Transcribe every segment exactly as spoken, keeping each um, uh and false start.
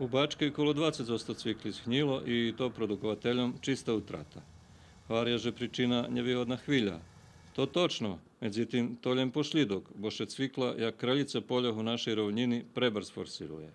У Бачкей коло двацец одсто цвикли згнїло и то продуковательом чиста утрата. Гваря же причина нєвигодна хвиля. То точно, медзитим то лєм пошлїдок, бо ше цвикла, як кралїца польох у нашей ровнїни, пребарз форсирує.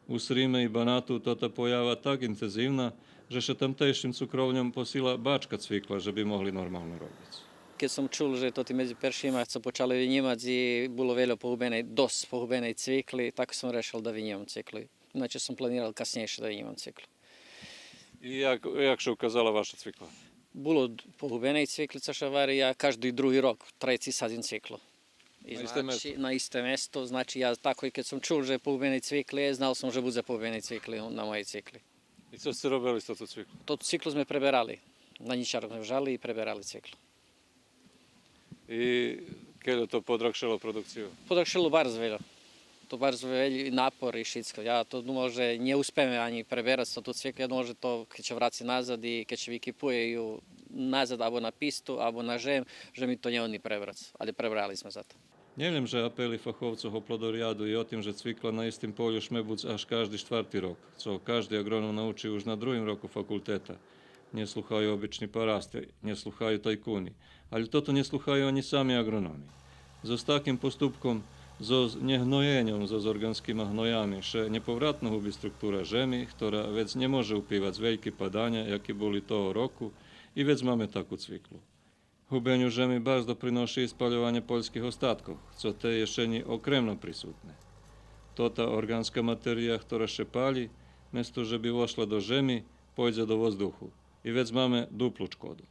У Сриме и Банату тота поява так интензивна, же ше тамтейшим цукровньом посила бачка цвикла, же би могли нормално робиц. Кед сом чул же тоти медзи першима цо почали винїмац и було вельо погубеней, досц погубеней цвикли, так сом решел да винїмам цвикли. Иначе сом планирал каснєйше да винїмам цвикли. И як, як ше указала ваша цвикла? Було д-, погубеней цвикли, цо ше гвари, я кажди други рок, треци садзим цвиклу. И на исте место? На исте место, значи, я такой, кед сом чул же погубеней цвикли, знал сом же будзе погубеней цвикли на моєй цвикли. И цо сце робели з тоту цвиклу? Тоту цвиклу зме преберали. На нїчарок зме вжали и преберали цвиклу. И кельо то подрагшело продукцию? Подрагшело барз вельо. То барз вельо и напор и шицко. Я то думал же нє успеме анї преберац тоту цвиклу. Я думал же то кед ше враци назад и кед ше википує ю назад або на писту, або на жем, же ми то нє годни пребрац. Алє пребрали зме зато. Нє лєм же апели фаховцох о плодоряду и о тим же цвикла на истим полю шме буц аж кажди штварти рок, цо кажди аґроном научи уж на другим року факултета. Нє слухаю обични парасти, нє слухаю тайкуни, алє тото нє слухаю анї сами аґрономи. Зоз таким поступком, зоз нєгноєньом, зоз орґанскима гноями, ше нєповратно губи структура жеми, хтора вец нє може упивац вельки паданя, яки були того року, и вец маме таку цвиклу. Губеню жеми барз доприноши и спальованє польских остаткох, цо тей єшенї окремно присутне. Тота орґанска материя, хтора ше пали, место же би вошла до жеми, пойдзе до воздуху. И вец маме дуплу шкоду.